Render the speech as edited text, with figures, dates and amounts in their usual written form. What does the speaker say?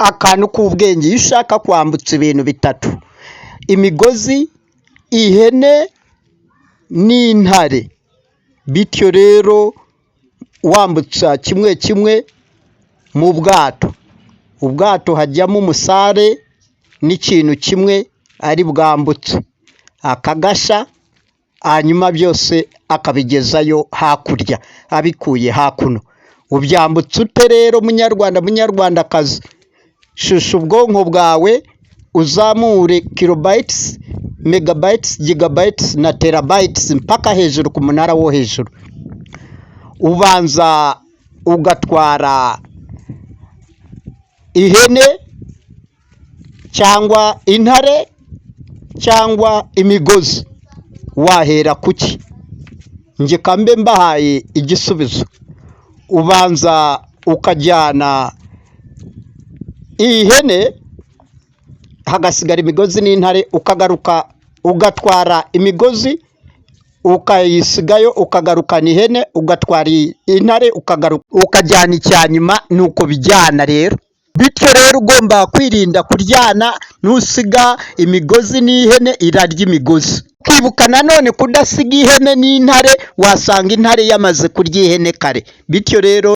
Akantu k'ubwenge: iyo ushaka kwambutsa ibintu bitatu, imigozi, ihene n'intare, bityo rero wambutsa kimwe kimwe mu bwato, ubwato hajyamo umusare n'ikintu kimwe ari bwambutse akagasha, hanyuma byose akabigezayo hakurya abikuye hakuno. Ubyambutse ute rero, Munyarwanda, Munyarwandakazi? Shusha ubwonko bwawe, uzamure kilobytes, megabytes, gigabytes na terabytes mpaka hejuru ku munara wo hejuru. Ubanza ugatwara ihene cyangwa intare cyangwa imigozi, wahera kuki? Njye kambe mbahaye igisubizo: ubanza ukajyana ihene, hagasigara imigozi n'intare, ukagaruka ugatwara imigozi ukayisigayo, ukagarukana ihene, ugatwara intare, ukagaruka ukajyana icya nyuma. Ni uko bijyana rero. Bityo rero ugomba kwirinda kuryana, nusiga imigozi n'ihene irarya imigozi. Ukibuka nanone kudasiga ihene n'intare, wasanga intare yamaze kurya ihene kare. Bityo rero